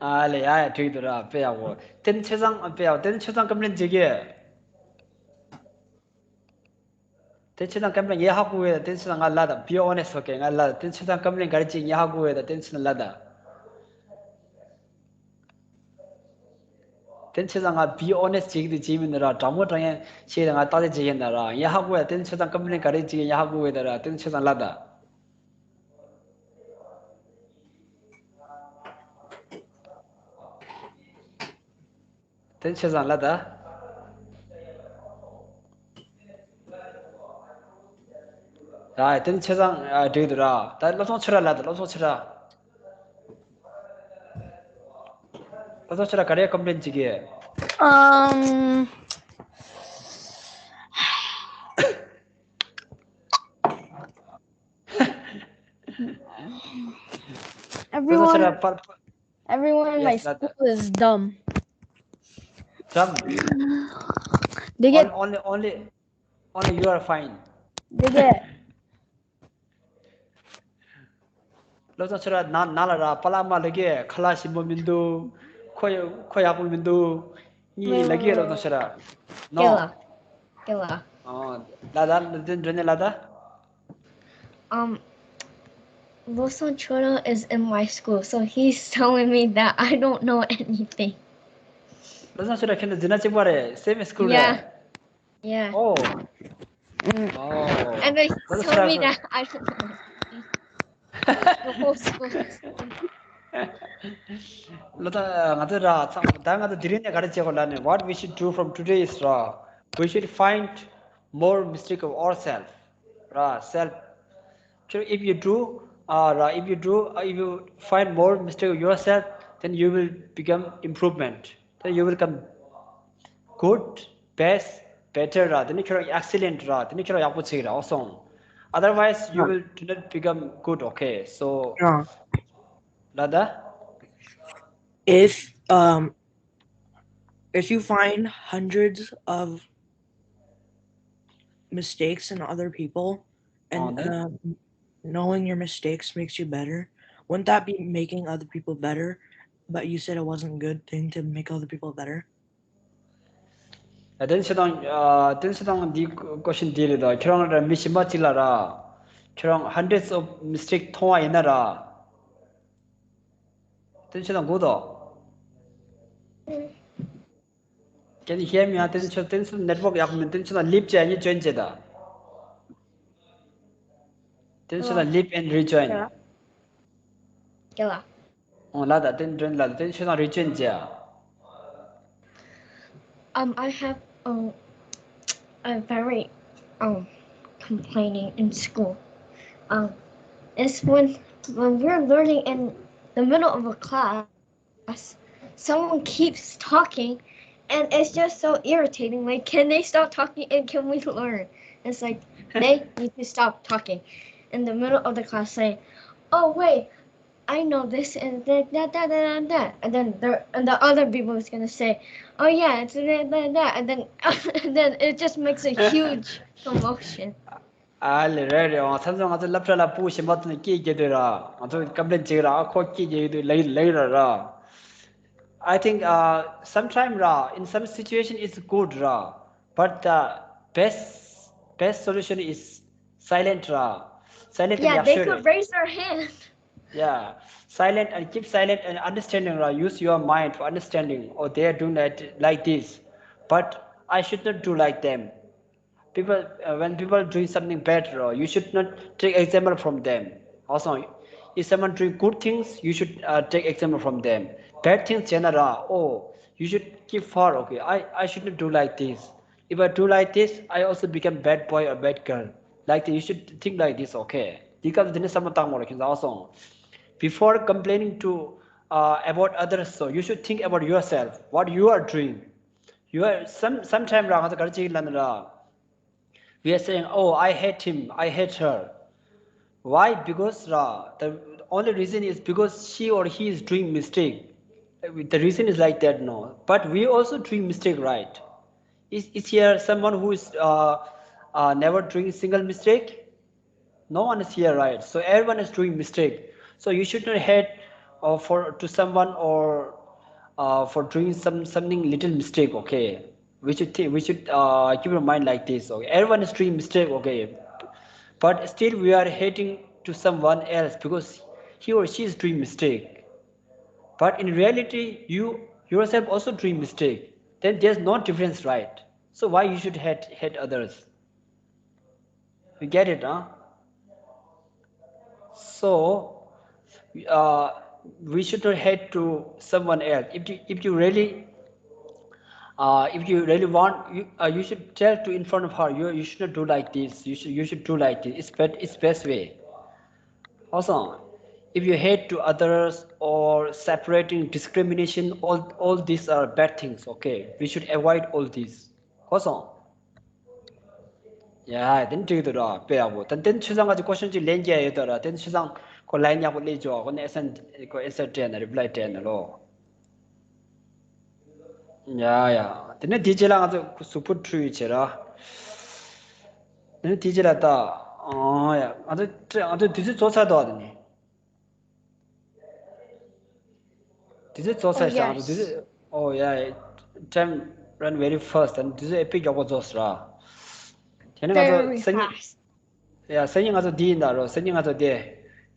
ཨ་ལེ། ཡ་ཡ། འགྲིག་འདུག་ར། དཔེ་ཡག་པོ། དེ་ནི་ཆེ་ཚང་དཔེ་ཡག་དེ་ནི་ཆེ་ཚང་complain བྱེད་ཀྱི། དེ་ཆེ་ཚང་complain ངས་ཧ་གོ་ཡོད་ད། དེ་ཆེ་ཚང་ང་ལ་ད། Be honest, okay? ང་ལ་ད། དེ་ཆེ་ཚང་complain ག་རེ་བྱེད་ངས་ཧ་གོ་ཡོད་ད། དེ་ཆེ་ཚང་ལ་ད། དེ་ཆེ་ཚང་ང་be honest བྱེད་ཀྱི་འདུག་བྱེད་མི་འདུག་ར། དྲང་མོ་དྲང་ཡན་བཤད་ད། ང་བརྟག་དཔྱད་བྱེད་ཀྱི་ཡིན་ད་ར། ངས་ཧ་གོ་ཡོད་ད། དེ་ཆེ་ཚང་complain ག་རེ་བྱེད་ངས་ཧ་གོ་ཡོད་ད་ར། དེ་ཆེ་ཚང་ལ་ད། དེ་ཆེ་ཚང་ལ་ད། ཡ། དེ་ཆེ་ཚང་ཨ་འགྲིག་འདུག་ར། ད་སློབ་སྦྱོང་ཆེ་ར་ལ་ད། སློབ་སྦྱོང་ཆེ་ར། སློབ་སྦྱོང་ཆེ་ར་ག་རེ་complain བྱེད་ཀྱི། Um, སློབ་སྦྱོང་ཆེ་ར། everyone, པར་པར། everyone in my Yes, ལ་ད། school is dumb. Dumb. They get, Only, only, only, only you are fine. they get. སློབ་སྦྱོང་ཆེ་ར་ན་ན་ལ་ར། པ་ལགས་མ་ལགས་ཀྱི་ཁ་ལག་ཞིམ་པོ་མི་འདུག་ཁོ་ཡ་ཁོ་ཡག་པོ་མི་འདུག་གཉིས་ལ་ཀྱི་སློབ་སྦྱོང་ཆེ་ར། No. Kela. Kela. ཨོ། ལ་ད་ལ་ད་འགྲོ་ནས་ལ་ད། Um, Losong Chora is in my school, so he's telling me that I don't know anything. སློབ་སྦྱོང་ཆེ་ར་ཁྱེད་ཚོ་འཛིན་གྲྭ་གཅིག་པ་རེད། Same school Yeah. རེད། Yeah. ཨོ། Mm. ཨོ། And they སློབ་སྦྱོང་ཆེ་ར། tell me that I don't know anything. The whole school. ལོ་ད་ང་ཚོ་ར་ཚང་ད་ང་ཚོ་དེ་རིང་ནས་ག་རེ་བྱེད་དགོས་ལབ་ནས། What we should do from today is ར། We should find more mistake of ourselves. ར། Self. So if you do, uh, ར། If you do, uh, if you find more mistake of yourself, then you will become improvement. Then you will become good, best, better ར། དེ་ནི་ཁྱོད་རང་excellent ར། དེ་ནི་ཁྱོད་རང་ཡག་པོ་བྱེད་ཀྱི་ར། Awesome. Otherwise, you will do not become good, okay? So, Yeah. ལ་ད། If um if you find hundreds of mistakes in other people and Okay. um, knowing your mistakes makes you better, wouldn't that be making other people better? But you said it wasn't a good thing to make other people better. ཨ། དེ་ནི་ཆེ་ཚང་། ཨ། དེ་ནི་ཆེ་ཚང་འདི་question འདི་རེད་ད། ཁྱོད་རང་ར་མི་གཞན་པ་གཅིག་ལ་ར། ཁྱོད་རང་hundreds of mistake མཐོང་བ་ཡིན་ན་ར། དེ་ནི་ཆེ་ཚང་གོ་དོ། Can you hear me? ཨ། དེ་ནི་ཆེ་དེ་ནི་ཆེ་network ཡག་པོ་མིན། དེ་ནི་ཆེ་ཚང་leave བྱས་ནས་join བྱས་ད། དེ་ཚོ་ལ་leave and rejoin. Kela. ཨོ་ལ་ད་དེ་འདྲ་ལ་དེ་ཚོ་ལ་rejoin བྱས། Um, I have um a very um complaining in school. Um, it's when when we're learning in the middle of a class, someone keeps talking, and it's just so irritating. Like, can they stop talking and can we learn? It's like they need to stop talking in the middle of the class, saying, "Oh wait, I know this and that, that, that, that, and that." And then the and the other people is gonna say, "Oh yeah, it's that, that, that," and then and then it just makes a huge commotion. ཨ་ལེ་རེད་རེད། འོ་མཚམས་མཚམས་ང་ཚོ་སློབ་གྲྭ་ལ་སྤུ་གུ་གཞན་པ་ཚོ་ནས་སྐད་རྒྱག་དུས་ར། ང་ཚོ་ཀམ་པི་ལེན་བྱེད་ཀྱི་ར། ཨ་ཁོ་སྐད་རྒྱག་གི་འདུག་ལབ་ལབ་ཀྱི་ར་ར། I think uh, sometime ra, in some situation it's good ra, but the best best solution is silent ra. Silent and Yeah, they reassuring. Could raise their hand. Yeah, silent and keep silent and understanding ra. Use your mind for understanding. Oh, they are doing that like this, but I should not do like them. People, uh, when people are doing something bad ra, you should not take example from them. Also, if someone doing good things, you should uh, take example from them. Bad things general, oh, you should keep far. Okay, I I should not do like this. If I do like this, I also become bad boy or bad girl. Like that, you should think like this. Okay, འདི་སྐབས་འདི་ནས་བསམ་བློ་བཏང་དགོས་རེད་ཁྱེད་ཚོ། Also, before complaining to uh, about others, so you should think about yourself, what you are doing. You are some sometime ra, ང་ཚོ་ག་རེ་བྱེད་ཀྱི་ལབ་ན་ར, we are saying, "Oh, I hate him, I hate her." Why? Because ra, the only reason is because she or he is doing mistake. The reason is like that, no. But we also doing mistake, right? Is is here someone who is uh, uh, never doing single mistake? No one is here, right? So everyone is doing mistake. So you should not hate uh, for to someone or uh, for doing some something little mistake. Okay, we should think, we should uh, keep your mind like this. Okay, everyone is doing mistake. Okay, but still we are hating to someone else because he or she is doing mistake. But in reality, you yourself also doing mistake. Then there's no difference, right? So why you should hate hate others? You get it, huh? So uh, we should not hate to someone else. If you if you really uh, if you really want, you uh, you should tell to in front of her. You you should not do like this. You should you should do like this. It's bet it's best way. Also, if you hate to others or separating discrimination, all all these are bad things. Okay, we should avoid all these. Also, yeah, then འགྲིག་འདུག་ར། དཔེ་ཡག་པོ། དེ་དེ་ཆུ་ཚང་ང་ཅིག་ཀོ་ཤན་ཅིག་ལན་རྒྱག་ཡོད་དོ་ར། དེ་ཆུ་ཚང་ཁོ་ལན་ཡག་པོ་སླེབས་བྱུང་། ཁོ་ནས་ཨེ་སན་ཁོ་ཨེན་སར་སྤྲད་ན་རི་པི་ལའི་སྤྲད་ན་ལོ། ཡ་ཡ། དེ་ནས་དེ་རྗེས་ལ་ང་ཚོ་གཟུགས་པོ་འཁྲུད་བྱེད་ར། དེ་ནས་དེ་རྗེས་ལ་ད། ཨང་ཡ། ང་ཚོ་ང་ཚོ་དུས་ཚོད་རྫོགས་ཚར་འདུག་དེ་ནས། དུས་ཚོད་རྫོགས་ཚར་ཤག་དུས་ཚོད། Oh yeah, time run very fast. དུས་ཚོད་ཨེ་པི་མགྱོགས་པོ་རྫོགས་སོང་ར། དེ་ནས་ང་ཚོ་སང་ཉིན། Yeah, སང་ཉིན་ང་ཚོ་འདི་ཡིན་ད་རོ། སང་ཉིན་ང་ཚོ་དེ།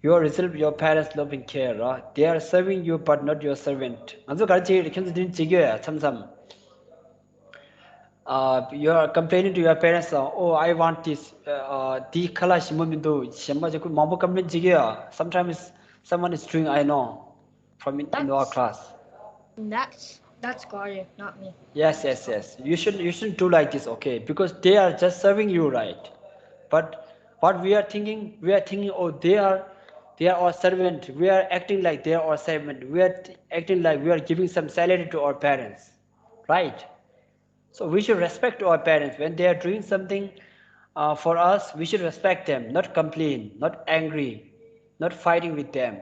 Your result, your parents love and care ར། They are serving you but not your servant. ང་ཚོ་ག་རེ་བྱེད་ཀྱི་རེད། ཁྱེད་ཚོ་འདི་བྱེད་ཀྱི་ཡོད་ཡ་མཚམས་མཚམས། Uh, you are complaining to your parents, uh, "Oh, I want this." Uh, uh, འདི་ཁ་ལག་ཞིམ་པོ་མི་འདུག་གཞན་པ་ཅིག་མང་པོ་ཀམ་པི་ལེན་བྱེད་ཀྱི་ཡོད། Sometimes someone is doing, I know, from in, in our class. That's that's Gloria, not me. Yes, yes, yes. You should you shouldn't do like this, okay? Because they are just serving you, right? But what we are thinking, we are thinking, "Oh, they are they are our servant. We are acting like they are our servant. We are t- acting like we are giving some salary to our parents, right?" So we should respect our parents. When they are doing something uh, for us, we should respect them, not complain, not angry, not fighting with them.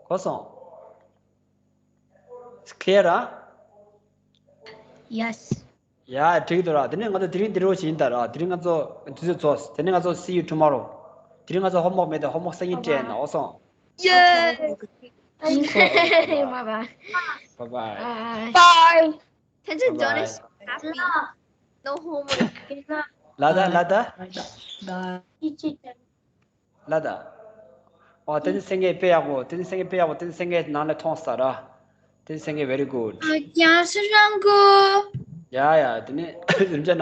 Koso? It's clear, huh? Yes. Yeah, འགྲིག་འདུག་ར། དེ་ནས་ང་ཚོ་དེ་རིང་འདི་རུ་ཞིག་ཡིན་ད་ར། དེ་རིང་ང་ཚོ་དུས་ཚོད་རྫོགས། དེ་ནས་ང་ཚོ་see you tomorrow. དེ་རིང་ང་ཚོ་ཧོམ་ཝོག་མེད་དེ། ཧོམ་ཝོག་སང་ཉིན་སྤྲད་ན་ཨོ་སོང་། Yay! Bye bye. Bye bye. Bye. Bye. Tension Bye-bye. Jonas happy. No homework. ལ་ད་ལ་ད། Bye. ལ་ད། ཨོ་དེ་ནི་སེང་གེ་དཔེ་ཡག་པོ། དེ་ནི་སེང་གེ་དཔེ་ཡག་པོ། དེ་ནི་སེང་གེ་ནང་ལ་མཐོང་ས་ར། དེ་ནི་སེང་གེ་very good. རྒྱང་སྲིང་རང་གོ། ཡ་ཡ། དེ་ནི་རིམ་བྱ་